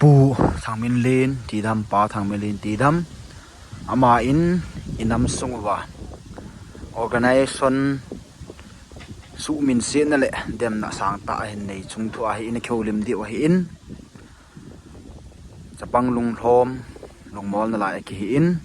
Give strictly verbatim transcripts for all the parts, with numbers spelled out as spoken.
Pu Thangminlen tidam, Pa Thangminlen tidam, ama in inam sung uva organization suhminsetna le demna sangtah ahin nei chung thu ahin, akihoulim diu ahin, chapang lunglhom, lungmolna lai akihin,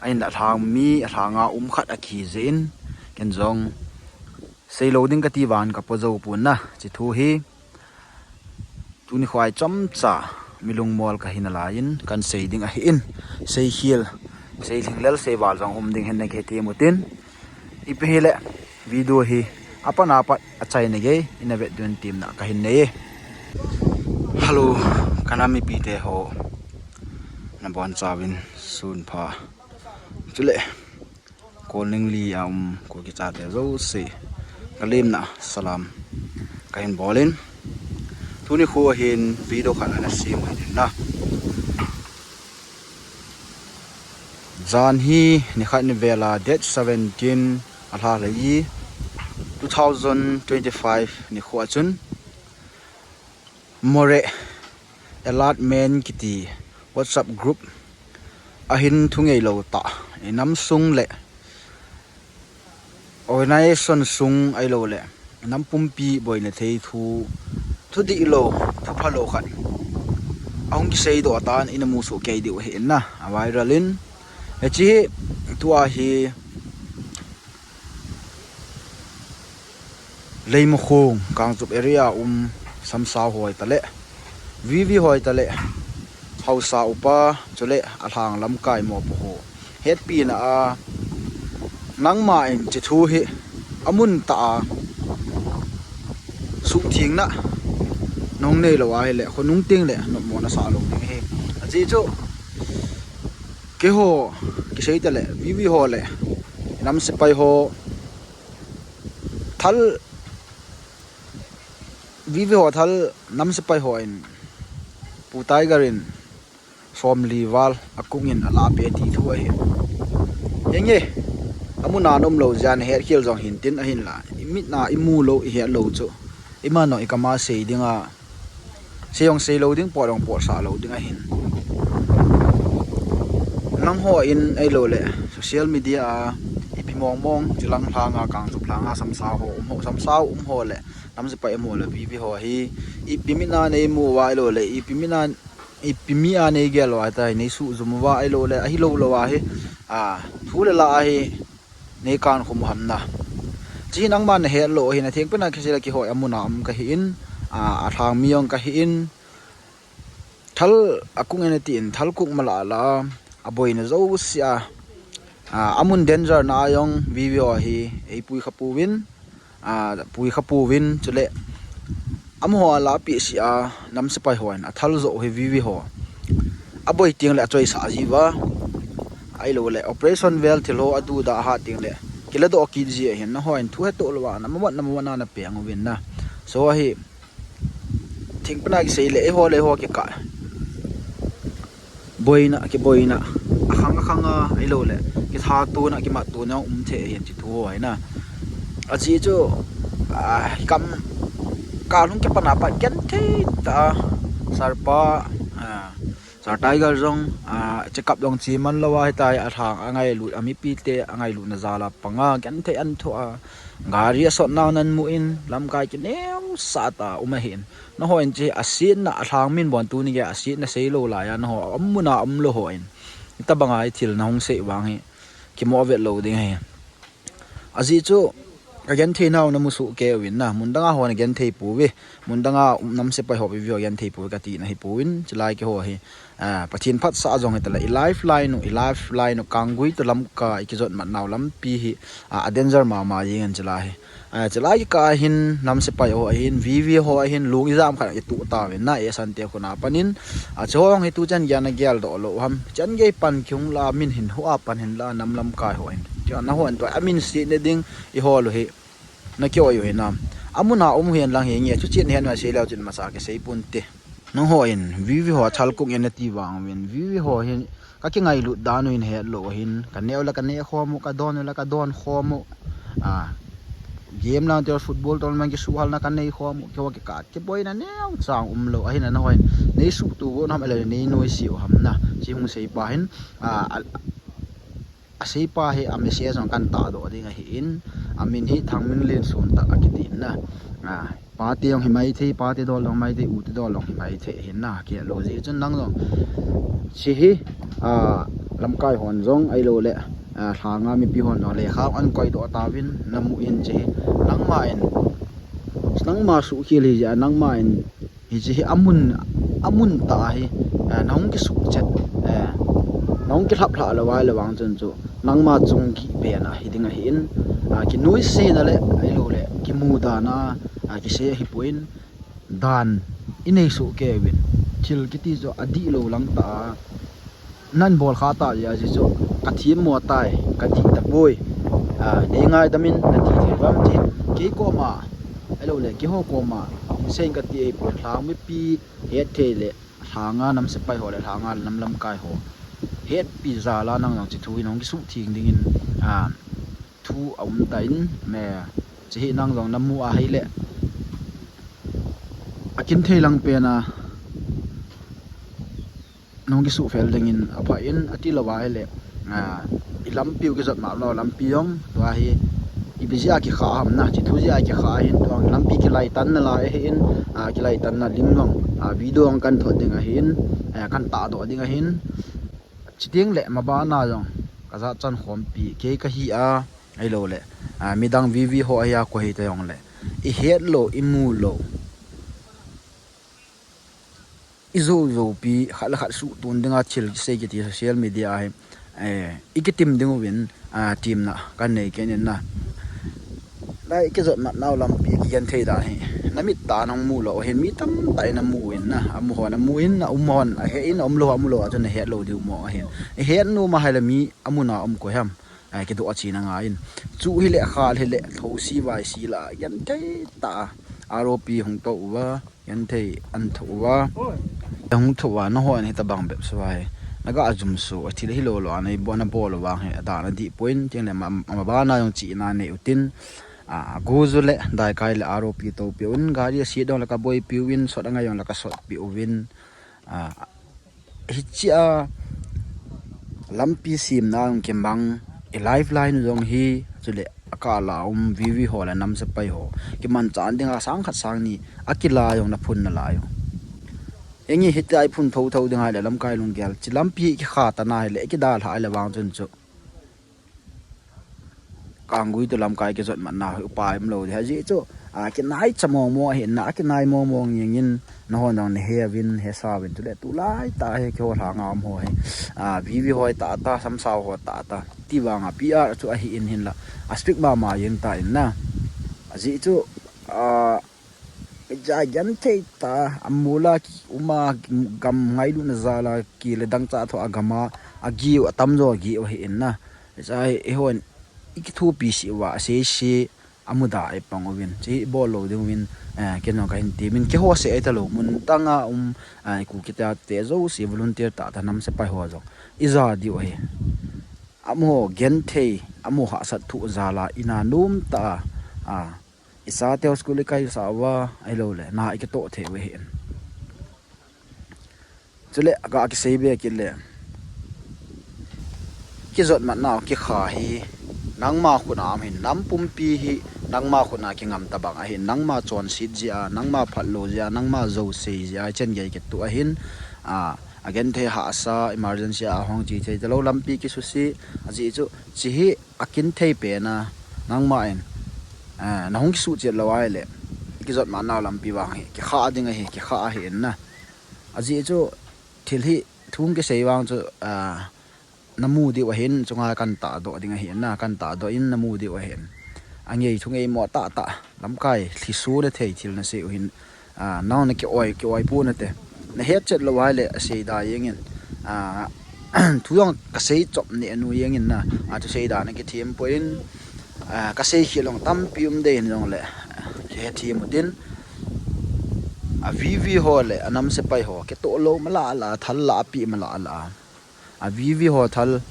ahinla alhang mi, alhanga um khat akihi jeh in, ken jong seilou ding kati vangin kapo jou pon na, hiche thu hi. Tuni khoa hi chomcha mi lungmol kahi nalaiyin, kahin sei ding ahin, seikhel, seilhinglel, seival jong um ding ahin, nakihe thei utin. Ipi hile, video hi apat apat achaina gei ina vet diuvin temna kahin nei e. Hello, kanam mipite ho, nabonchauvin sunpha. Chule, Kolning li a um Kuki chate jouse, kalemna salam kahin bolin, tuni khoa hin video khat ana sem u hitin na. Jan hi nikhat nivela, date seventeen alha lei, two thousand twenty-five nikhoa chun Moreh Alert Men kiti WhatsApp group ahin thungeilou tah, inam sung le organization sung ahilouleh nam pumpi boina thei thu, thudihlou, thuphalou khat ahung kiseidoh tan, ina musoh kei diu ahin na, a viral in. Hiche hi tua hi Leimakhong, Kangchup area um Samsao ho hitale, VV ho hitale, haosa upa chule alhang lamkai mopo ho hetpina a, nangma in hiche thu hi amun tah a suhthengna nahung neilou ahile, khonung tengle nopmo nasah lou ding ahi. Ajeh chu keiho kisei tale, VV ho le nam sepai ho thal, VV ho thal nam sepai hon Pu Tiger in somli val akung in alahpeh ti thu ahi. Henge, amun a ana umlou jeh a nahetkhel jong hintin, ahinla imit a imu lou, ihet lou chu iman o ikam a sei dinga, sei jong seilou ding, pot jong potsah lou ding ahin. Nangho in ahilouleh social media a ipi mongmong, chulang lhanga, Kangchup lhanga Samsao ho um ho, Samsao um ho le nam sepai um ho le VV ho hi ipi mit a neimu uva ahilouleh ipi mit a, ipi mit a neigel uva, tia neisuhjum uva ahilouleh ahilou lou a hi, a, thu le la a hi neikankhum u ham na. Hiche hi nangman nahet lou ahin, athengpen a kisei le keiho amun a um kahin, a, alhang mi jong kahin, thal akung in atin, thal kung mala la, aboina jouse a, a, amun danger na a jong VV ho hi eipui kha pouvin, a, pui kha pouvin, chule amaho alahpeh seh a nam sepai hon athal joh hi VV ho aboi tengle achoisah jiuva, ahilouleh operation vel thil ho aduda ahat tengle kiladoh kit ji ahin, nangho in thu hetoh louva, number one, number one a napeng uvin na. So ahi, thengpen a kisei le, eiho le eiho kikah boina, kiboina, akhang akhang a ahilouleh kithatona, kimattona um thei ahin hiche thu ho hi na. Ajeh chu, a, kam, kalhung kipat a pat genthei tah a, Sir pa, a, Sir Tiger jong, a, check up jong che man lou a, hitia hi alhang angailut, amipite angailutna jal a panga genthei ana thoh a, gari asot nau ana mu in, lamkai kineosah tah a um ahin. Nangho in hiche asetna, alhang min bon tuni gei asetna seilou laiya, nangho amun a umlou hon hitabanga hi thil nahung sei vang hi kimo vet lou ding ahi. Ajeh chu kagenthei nau namu soh kei uvin na, mun danga ho nagenthei pouve, mun danga um nam sepai ho VV ho genthei pouve katina ahi pouvin, chulai keiho hi, a, Pathen phatsah jong hitale, i lifeline u, i lifeline u, Kanggui to Lamka ikijot mat nau lampi hi, a, a danger mama jeng in chulai hi. A, chulai kikah a hin nam sepai ho ahin, VV ho ahin, lung ijam khat a kituh tauvin na, e sante khun a panin, a, chuho jong hi tuchan gei a nageldoh lou u ham, chan gei pan kihung la, min hin hu a pan hin la, nam lamkai ho hin. Chu nangho in tua amin setna ding ihol u hi, nakihoi u hinam. Amun a um u hen lang hi nge, chuche nahet nau sei leu chun imacha kisei ponte. Nangho in VV ho thal kung in nati vang uvin, VV ho hin kakingailut dan u hin hetlou ahin, kaneh u le kaneh khom u, kadon u le kadon khom u. A, Game lang te football tournament kisuhhalna kanei khom u, keiho kikah kiboina neocha umlou ahin, nahon neisuhtup u ham, ahilou le neinoise u ham na, hiche hung seipa hin, ah, a, aseipa hi a message jong kan tahdoh ding ahin, amin hi Thangminlen Suntah akitin na. Ah, pate jong himaithei, pate dol jong himaithei, ute dol jong himaithei ahin na, kihetlou jeh chun nang jong hiche hi, ah, lamkai hon jong ahilou le, ah, lhanga mipi hon jong lekha ahin koidoh tauvin, namu in hiche hi nangma in, nangma suhkhel hijeh a nangma in hiche hi amun, amun tah hi, eh, nahung kisuhchet, eh, nahung kilhaplhah lou ahile vang chun chu nangma chung gih pen a hiding ahin, ah, kinoisena le ahilou le kimudana, ah, kisei ahipoi, dan inei soh kei uvin, thil kiti chu adihlou lang tah a nan bol kha tah jeh a, hiche chu kathemmo tai, kadih tapoi, ah, neingaidam in nati thei uvam ti, kei koma ahilou le keiho koma sei in kati ahipoi, lhang mipi hetthei le lhanga nam sepai ho le lhanga nam lamkai ho hetpi jal a nang jong hiche thu hi nahung kisuhtheng dingin, ah, thu aum tan, hiche hi nang jong namu ahile akinthei lang pen a nahung kisuhfel dingin apha in, atilou ahile, ah, ilampiu kijotmatnau lampi jong tua hi ipi jeh a kikha ham na, hiche thu jeh a kikha ahin, tua lampi kilaitan nalai ahin, ah, kilaitanna lim jong, ah, video jong kan thot ding ahin, ah, kan tahdoh ding ahin, chuteng le mabana jong kajatchan khompi kei kahi a, ahilou le, ah, midang VV ho ahi a koi hita jongle, ihetlou, imulou, ijoujoupi khat le khat suhton dinga thil kisei kiti social media hi, eh, ikitim ding uvin, ah, temna kanei kei in na. Lai kijotmatnau lampi kigenthei dan hi namit tah a nahung mulou ahin, mi tamtah in amu in na, amu hon amu in, aum hon ahe in, aumlou amu lou a chun nahetlou diu mong ahin. Ihet nom ahile mi amuna um koi ham, eh, kidoh a chena ngai in. Chuh hile, khal hile, thosi vaisi lah a genthei tah a ROP hung toh uva, genthei ahin thoh uva, hung thoh uva, nahon hitobang bep sua hi naga jumso, athil hilou lou a nabol, nabol u vang hi adan adih poi, chuteng le ma, mabana jong chihna nei utin, ah, agu ju le daikai le ROP tohpeh uvin, gari aset jongle kaboipi uvin, sot angai jongle kasotpeh uvin, ah, hiche a lampi semna jong kimang, i lifeline jong hi, chule akah la um VV ho le nam sepai ho kimanchah dinga sang khat sang ni akila jong naphun nalai u. Henge, hitia iphun thotho ding ahile lamkai lunggel, hiche lampi kikha tan ahile, kidalhah ahile vang chun chu Kanggui toh lamkai kijotmatna hi upai umlou ding, ajeh chu, ah, kinaicha mong mong ahin na, akinai mong mong jengin, nahon jong nahe uvin, hesa uvin, chule tulai tah hi keiho lhanga um ho hi, ah, VV hoi tahtah, samsao ho tahtah ti vanga PR chu ahin, hinla a strict mama jeng tan na, ajeh chu, ah, Hiche a genthei tah a mol a kium a, gam ngailutna jal a kile dangchah thoh a gam a, ageh u atamjo ageh u ahin na. Hiche a hi eihon ikithopi seh uva, aseise, amuda ipang uvin, hiche hi ibol lou ding uvin, eh, ken jong kahin temin, keiho seh ahitalou, mun dang a um, eh, Kuki te jouse volunteer tahtah nam sepai ho jong ija diu ahi. Amaho genthei, amaho hahsat thoh jal a ina nomtah a, a, Ichateu school ikaisah uva, ahilou le, na ikitoh thei u ahin. Chule, ka kisei be kit le, kijotmatnau kikha hi, nangma khut a um ahin, nam pumpi hi, nangma khut a kingam tobang ahin, nangma chonset jeh a, nangma phatlou jeh a, nangma jousei jeh a, ichan gei kitoh ahin, a, agenthei hahsa, emergency a hung che thei talou, lampi kisuse, ajeh chu, hiche hi, akinthei pen a, nangma in, eh, nahung kisuhchet lou ahile, kijotmatnau lampi vang hi, kikha ding ahi, kikha ahi in na. Ajeh chu, thil hi, thu kisei vang chu, ah, namu diu ahin, chunga kan tahdoh ding ahi in na, kan tahdoh in namu diu ahin. Angei thu ngeimo tahtah, lamkai, lhiso nathei thil nasei u hin, a, nang na ki-oi, ki-oi pon nate. Nahetchet lou ahile, asei da jengin. A, thu jong kasei chop neh nu jengin na. A, thusei dan a kithem poi in. A, kasei khel jong tampi um dei hin jongle, kihethem utin. A, VV ho le, anam sepai ho, kitoh lou mala la, thal la, api mala la. A, VV ho thal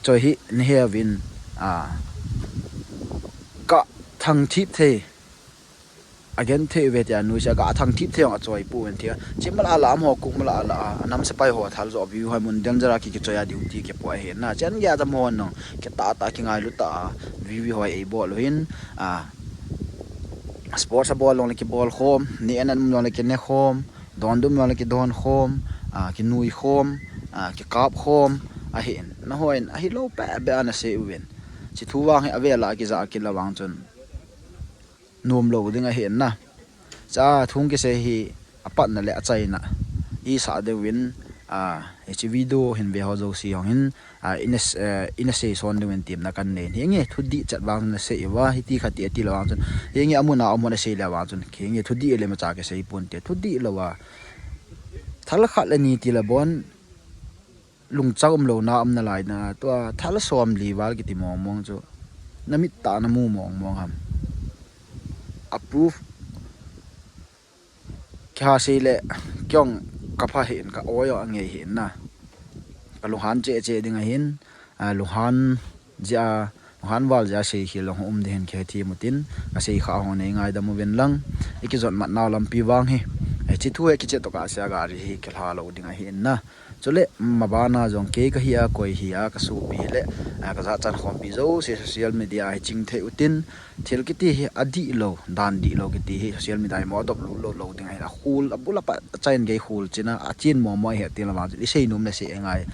choi hi nahe uvin, a, ka, thangthip thei, agenthei uve tia nuisat a, athangthip thei jong achoi pouvin tia. Chimala la, amaho Kukmala la, anam sepai ho thal jo, view hoi mun danger a ki, kichoi a duty kipo ahi na. Changei a jong amaho jong kitah tah, kingailu tah a, view hoi eibol uvin, a, sports abol jongle kibol khom, ne an an um jongle kine khom, don dum jongle kidon khom, a, kinui khom, a, kikap khom, ahin. Nahon ahilou peh beh a nasei uvin. Hiche thu vang hi avel a kija kila vang chun nomlou ding ahi na. Cha thu kisei hi apatna le achaina isah diuvin, a, hiche video hin ve ho jouse jong hin, a, ina s-, eh, ina seison diuvin temna kanei. Hinge thudih chet vang nasei uva, hiti khati ati lou vang chun, hinge amun a amun asei le vang chun, hinge thudih le macha kisei ponte, thudih lou a. Thal khat le ni ti le bon, lungchang umlouna um nalai na, tua thal somli val kiti mong mong chu namit tah a namu mong mong ham? A proof kiha sei le, kei jong kapha hih in, ka oi jong angei hih in na. Kalunghan cheh cheh ding ahin, a, lunghan jeh a, lunghan val jeh a seikhel jong um ding ahin, kihethem utin, kasei kha ho nei ngaidam uvin lang, ikijot mat nau lampi vang hi. Hiche thu hi kichetoh kah sea gari hi kilha lou ding ahi na. Chule, mabana jong kei kahi a, koi hi a, kasopi le, a, kajachan khompi jouse social media hi chingthei utin, thil kiti hi adihlou, dan dihlou kiti hi social media hi mo adop lut lou lou ding ahi, akhol, abul apat, achaina gei khol china, achin mo mo ahi ati lou vang chun, isei nom le sei angai.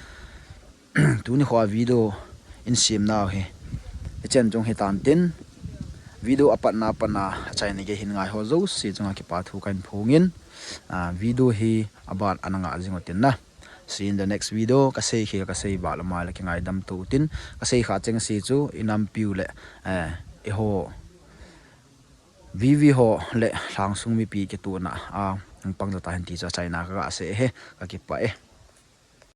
Tuni kho a video in sem nau hi, hichan chung hitan tin, video apatna, apatna, achaina gei hin ngai ho jouse chunga kipa thu kahin phongin, a, video hi aban ana ngah jing utin na. See you in the next video. Kasei khel, kasei val amai le kingaidam tou utin. Kasei kha cheng se chu inampiu le, eh, eiho V V ho le lhangsung mipi kitohna a, pang jota hen ti chu achaina kaga sei e, kakipah e.